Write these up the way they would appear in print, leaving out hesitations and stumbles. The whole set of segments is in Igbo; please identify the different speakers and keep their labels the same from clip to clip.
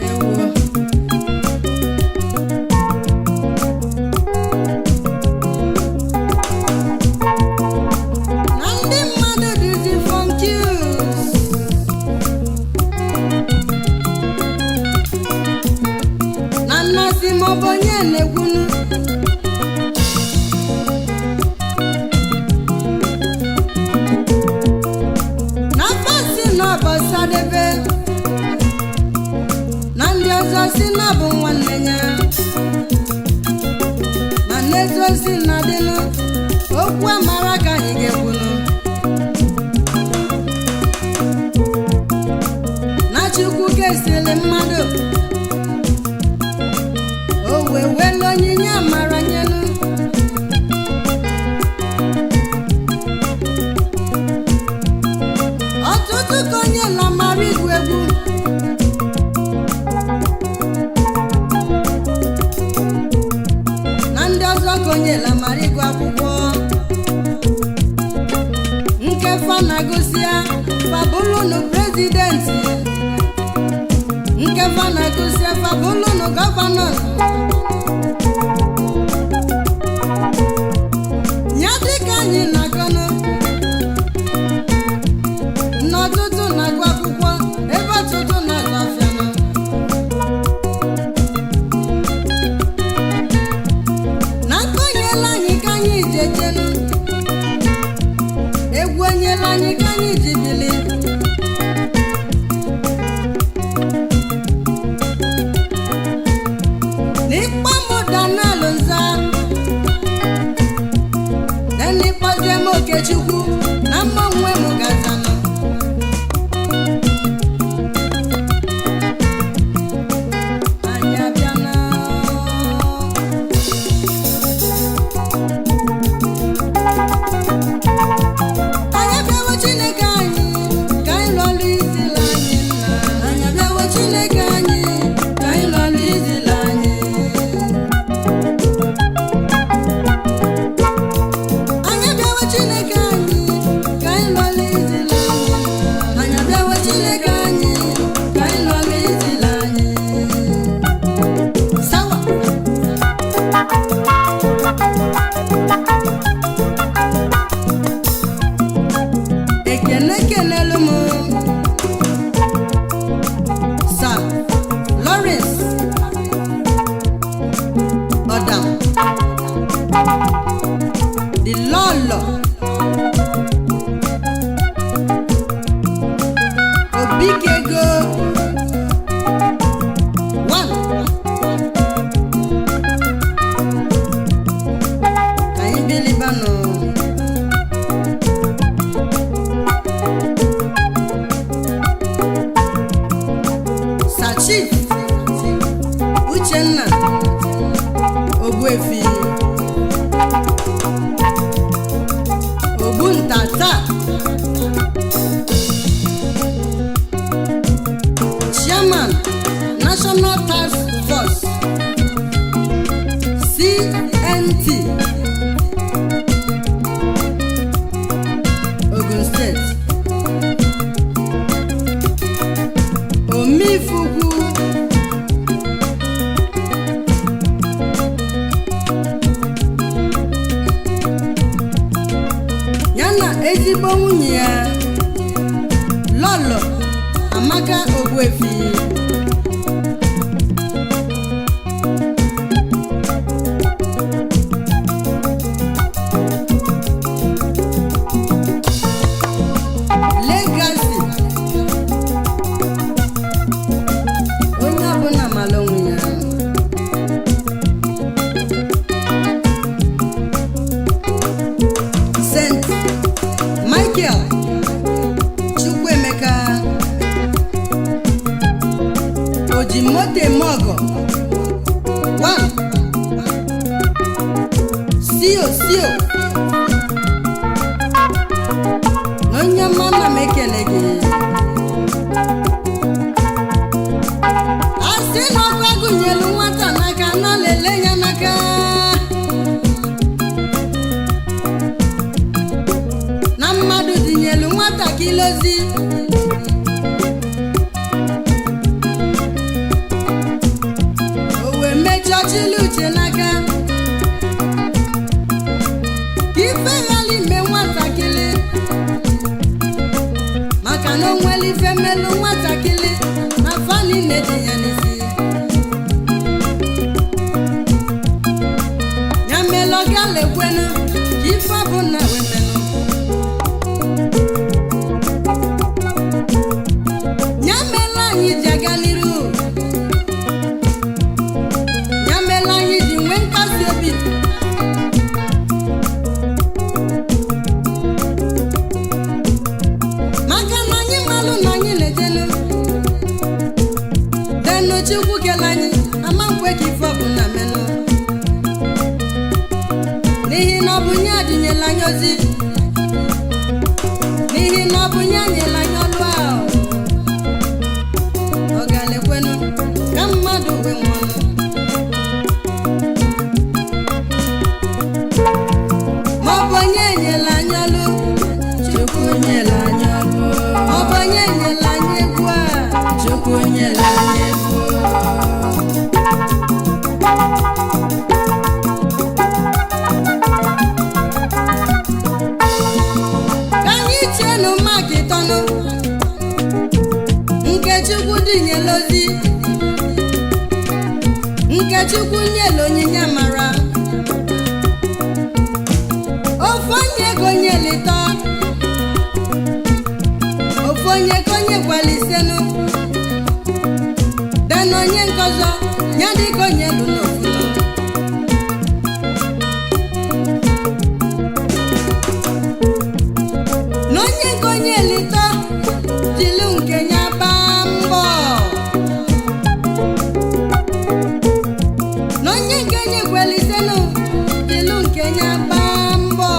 Speaker 1: Ewo. Na ndị mmadụ dịzi confused. Na nnasị maọbụ onye na-ekwunu. Na fasi na ọbọsadebe, na ndị ọzọ si na bụ nwanne ya, ma n'ezozi na dịnụ okwu amara ka anyị ga-ekwunu. Na Chukwu kesịrị mmadụ, o wee welu onyinye amara nyelu. Ọtụtụ ka onye la mara igwu egwu, na ndị ọzọ ka onye la mara ịgụ akwụkwọ nke fa na-agụsịa fabulunu prezidenti, nke fa na-agụsịa fabulunu gọvanọ. Ya dịka anyị na-agọnụ n'ọtụtụ na-agụ akwụkwọ, ebe ọtụtụ na-azụ afịanụ. Na nkonyela anyị ka anyị jejenu, egwu enyela anyị ka anyị ji bili. N'ịkpọ m Daniel Nza, n'ịkpọzie m Okechukwu, na mma onwe m gazanụ. Anyị abịana. Anyị abịawo Chineke anyị, ka anyị lụọlụ izila anyị nna. Anyị abịawo Chineke anyị, ka anyị lụọlụ izila anyị. Anyị abịawo Chineke anyị, ka anyị lụọlụ izila anyị. Anyị abịawo Chineke anyị, ka anyị lụọlụ izila anyị. Sawa. Ekene kelelu m Sir Lawrence Odam, the Lolo Obikego one, ka anyị bilibanụ. Sir Chief Uchenna Ogbuefi Obuntata, Chairman, National Task Force CNT, Ogun State. Omifugwu ya na ezigbo nwunye ya, Lọlọ Amaka Ogbuefi. Legacy, onye ọbụla mara onwe ya. St. Michael Chukwuemeka Ojimotemogo 1 sio sio, na onye ọma, na m ekele gị. A sị na ọkụ agụnyelu nwata n'aka na lele ya n'aka na mma. Dịnyela ozi, o wee mechie chili uche n'aka ka ife ghara ime nwatakịrị, maka na o nwere ife melu nwatakịrị na fa niile dị ya n'isi. Ya melu ọ gala ekwenu ka ife ọbụla wee melụ. Ya melu anyị ji aga n'iru, ya melu anyị ji nwee nkasi obi. Maka na anyị malụ na anyị na-ejelu denu Chukwu kele anyị ama nkwe ka ife ọbụla melụ, n'ihi na ọ bụ nye adịnyela anyị ozi, n'ihi na ọ bụ nye anyela anyị ọlụ ahụ. Ọ ga-ekwenu ka mmadụ wee nwụọ? Ma ọ bụ onye enyela anyị ọlụ?
Speaker 2: Chukwu nyere anyị ọlụ.
Speaker 1: Ọ bụ onye enyela anyị egwu a?
Speaker 2: Chukwu nyere anyị egwu.
Speaker 1: Ka anyị tienụ maka ịtọnụ nke Chukwu dịnyela ozi, nke Chukwu nyela onyinye amara. Ofu onye ka onye lịtọ, ofu onye ka onye kwala isenu, dena onye nkọzọ ya dịka onye lụ n'ofuno. Na onye nke onye lịtọ jilu nke ya gbaa mbọ, na onye nke onye kwelisenụ jilu nke ya gbaa mbọ,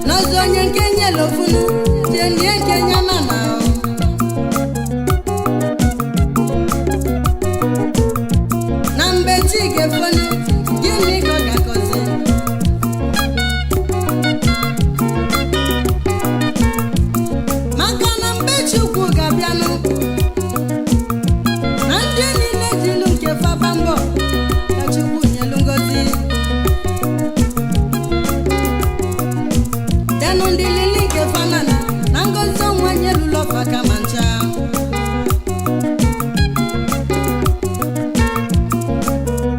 Speaker 1: n'ọzọ onye nke nyela ofunu jelie nke ya na na na mgbe chi ga-efonu, gịnị ka ọ ga-akọzi? Maka na mgbe Chukwu ga-abịanụ na ndị niile jilu nke faba mbọ ka Chukwu nyelu ngozi, denụ ndị lili nke fanana na ngozi ọnwa nyelụlọ fa kama ncha.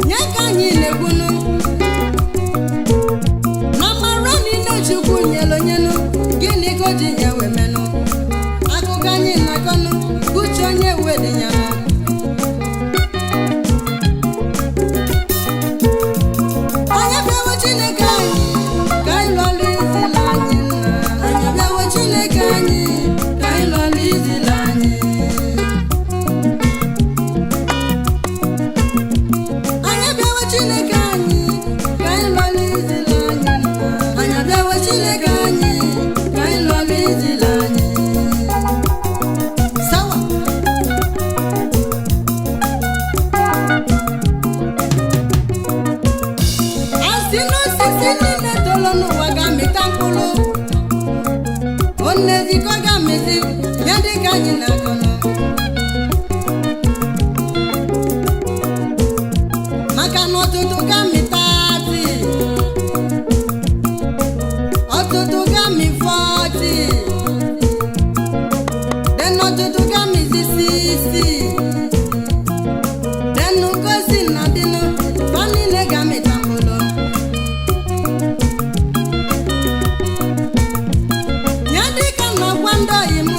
Speaker 1: Nye ka anyị na-ekwunu na mara niile Chukwu nyelu onyenu, gịnị ka o ji ya wee menụ? Akụkọ anyị na-akọnụ uche onye wedịnyanụ. Anyị bịawo Chineke anyị ka anyị lụọlụ izila anyị nna. Anyị bịawo Chineke anyị ka anyị lụọlụ izila anyị. Anyị bịawo Chineke anyị ka anyị lụọlụ izila anyị nna. Anyị bịawo Chineke anyị ka anyị lụọlụ izila anyị. Sawa. Asị n'osisi niile tolo n'ụwa ga-amịta mkpụrụ, onezikọ ga-amịzi ya dịka anyị na-akọnọ, maka na ọtụtụ ga-amịta 30, ọtụtụ ga-amị 40, den ọtụtụ ga-amịzi 60, denu gosi na dịnụ fa niile ga-amịta mkpụrụ. Ya dịka na gwa ndị oyi m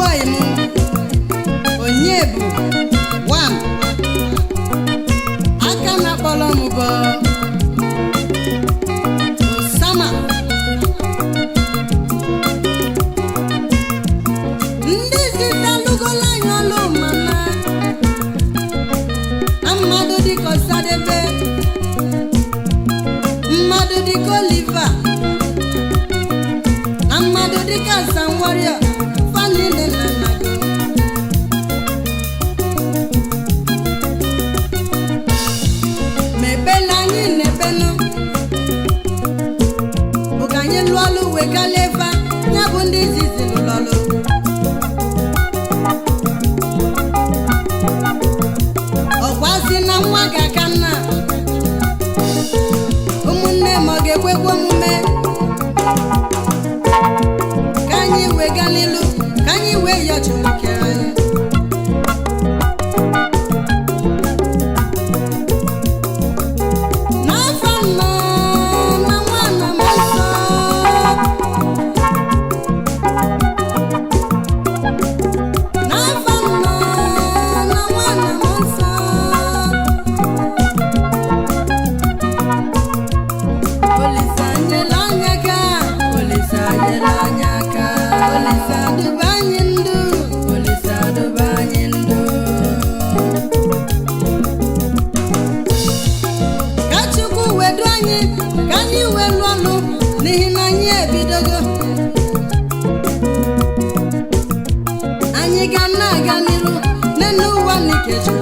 Speaker 1: ọyị m onye bụ wam aka na-akpọrọ m bụ Osama. Ndị zita lụgola anyị ọlụ mama na mmadụ dịka Ọsadebe, mmadụ dịka Oliver, na mmadụ dịka Sam Warrior, fa niile na nna gị. Ma ebela anyị na-ebenụ bụ ka anyị lụọ ọlụ wee galie fa, ya bụ ndị izizi lụrụ ọlụ. Ọkwa sị na nwa ga-aka nna, ụmụnne ma ọ ga-ekwekwa omume ka anyị wee gaa n'ilu, ka anyị wee yọọ Chukwu kere anyị. N'afọ nna na nwa na mmụọ nsọ. N'afọ nna na nwa na mmụọ nsọ. Olise anyela anyị aka,
Speaker 2: Olise anyela anyị aka.
Speaker 1: Olise duba anyị ndụ,
Speaker 2: Olise duba anyị ndụ.
Speaker 1: Ka Chukwu wedu anyị, ka anyị wee lụọ ọlụ, n'ihi na anyị ebidogo. Anyị ga na-aga n'iru n'elu ụwa n'ike Chukwu.